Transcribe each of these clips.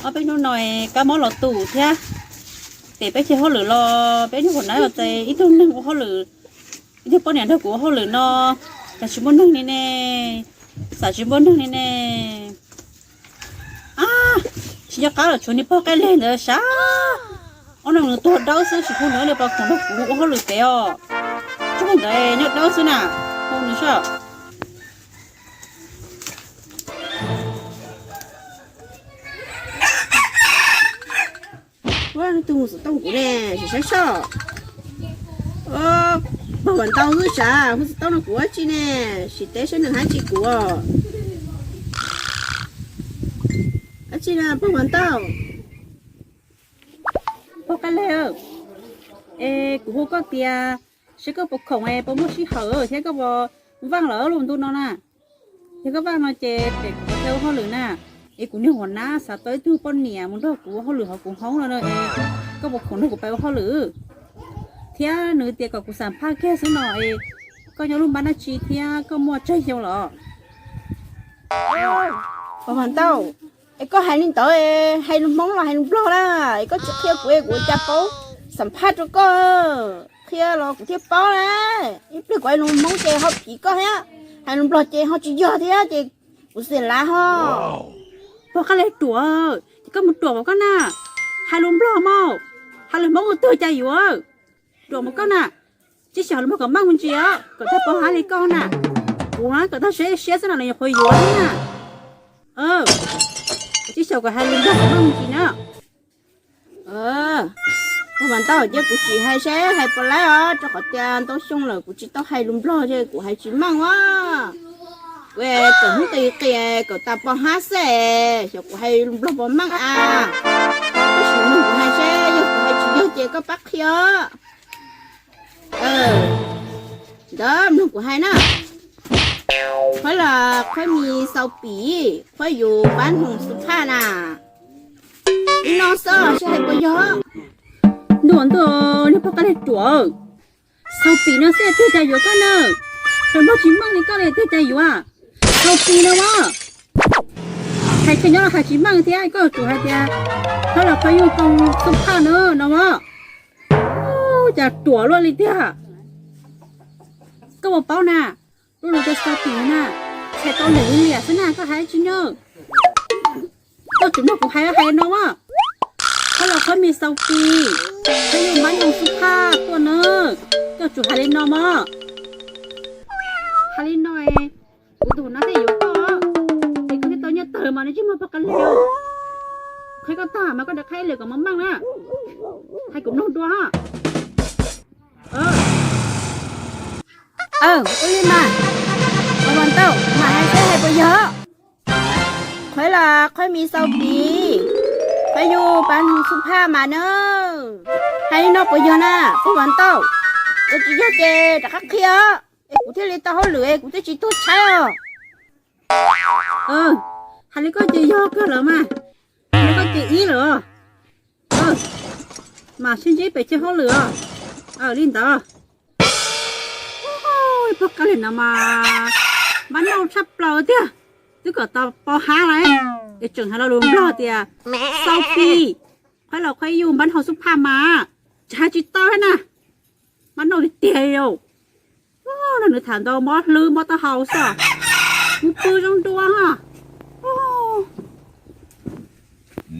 Ob peb hnub no kab mob los tus thiab, ces peb cia hauj lwm los peb nyuag huam nab los ces ib tug neeg ua hauj lwm, ib tug poj niam nrog kuv ua hauj lwm no, cas tsis muaj neeg li ne, xav tsis muaj neeg li ne. Tsis nco qab los tshuav niag pog Qaij Leg ntawd sav, ob nws tuag dawb xwb tsis hu nws li pos khoom nrog kuv ua hauj lwm pem os. Tub ntawd nyob dawb xwb na, hu nws sav. Ua tus mus xov tooj kuv ne, sim saib soj. Pog Vam Ntau xwb sav, hu xov tooj no kuv ua tsi ne, sim teb saib nws hais tsi kuv os. Dab tsi na pog Vam Ntau? Pog Qaij Leg, es kuv hu koj tias seb koj puas khoom es puas muaj sij hawm thiab koj puas vaaj lawm lub ntu no na. Yog koj vaaj no ces pem kuv qhov chaw ua hauj lwm na, es kuv niag huam nab xav tau ib tug poj niam mus nrog kuv ua hauj lwm hauv kuv hoob no na, es koj puas khoom nrog kuv pab ua hauj lwm? Thiab nws tias kom kuv xam phaj kiag xwb no es, koj nyob lub npab dab tsi thiab koj muaj tsawg xyoo lawm? Pog Vam Ntau, es koj hais li ntawd hais lus Hmoob los hais lus Nplog na, es koj tsis qhia kuv es kuv ua cas paub xam phaj rau koj? Qhia los kuv thiaj paub na. Ib pliag kuv hais lus Hmoob ces ho phim koj thiab, hais lus Nplog ces ho tsis yog thiab ces kuv xav lav ho. Pog Qaij Leg ruam, ces koj mus ruam mas koj na, hais lus Nplog mas, hais lus Hmoob ua twg cas yuav, ruam mas koj na. Tsis xyaum lus Nplog kom meej mus ntsis os, kom tag pov hab li koj na. Kuv kom tag siab siab xwb no los nyuam qhuav yuav xwb na. Tsis xyaum kom hais lus Nplog kom meej mus ntsis na. Pog Vam Ntau, cia kuv sim hais seb hais puas laib os, rau qhov tias ntau xyoo lawm kuv tsis tau hais lus Nplog ces kuv hais tsis meej os. Kuv txawm hnub qis qis kom tag pov hab xwb, xyov kuv hais lus Nplog puas meej a. Koj sim mloog kuv hais seb yog kuv hais tsis yog ces koj pab qhia. Ntawd mloog kuv hais na. Khuaib los khuaib mis xau pim, khuaib yus pab noog xub phaj na. Li no xwb seb hais puas yog. Ntuj ntuj, niag pog Qaij Leg ruam, xau pim no xwb twg cas yuav koj na. Hais Nplog tsis meej li koj li twg cas yuav. Xau pim no as. Hais kawg nyob los hais tsis meej thiab, koj tsum hais tias khuaib los khuaib yus pab noog xub phaj na no as. Cas ruam luaj li tiag. Koj puas paub na, lub lus tias xau pim na, txhais tau lwm liam xwb na, koj hais tsis nyog. Koj tsum nrog kuv hais hais no as. Khuaib los khuaib mis xau pim, khuaib yus pab noog xub phaj tuaj na. Koj tsum hais li no mog. Hais li no es kuv tus huam nab thiaj yuav koj, es koj thiaj tau nyiaj tawg mas nws tsis muaj pog Qaij Leg. Qhia koj tag mas koj rov qab ib lwm kom meej meej na. Hais kuv mloog dua. Ua li mas, Pog Vam Ntau, mas hais seb hais puas yog. Khuaib los khuaib mis xau pim, khuaib yus pab noog xub phaj mas na. Hais li no puas yog na, Pog Vam Ntau? Yog tsis yog ces rov qab qhia, es kuv thiaj li tau hauj lwm es kuv thiaj tsis tuag tshaib os. Hais li koj ces yog kawg lawm mas, hais li koj ces ib lawm. Mas sib ntsib pem chaw hauj lwm os. Li ntawd. Pog Qaij Leg no mas npab nauj tshaj plaws tiag, twb kom tau pov hab lawm es tseem hais lo lus Nplog tias xau pim, khuaib los khuaib yus pab noog xub phaj mas, tsis hais tsis tau thiab na. Npab nauj tiag tiag li os. Nws tham ntau mob hlwb mob taub hau xwb, mus pw zoo dua.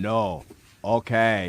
No, okay.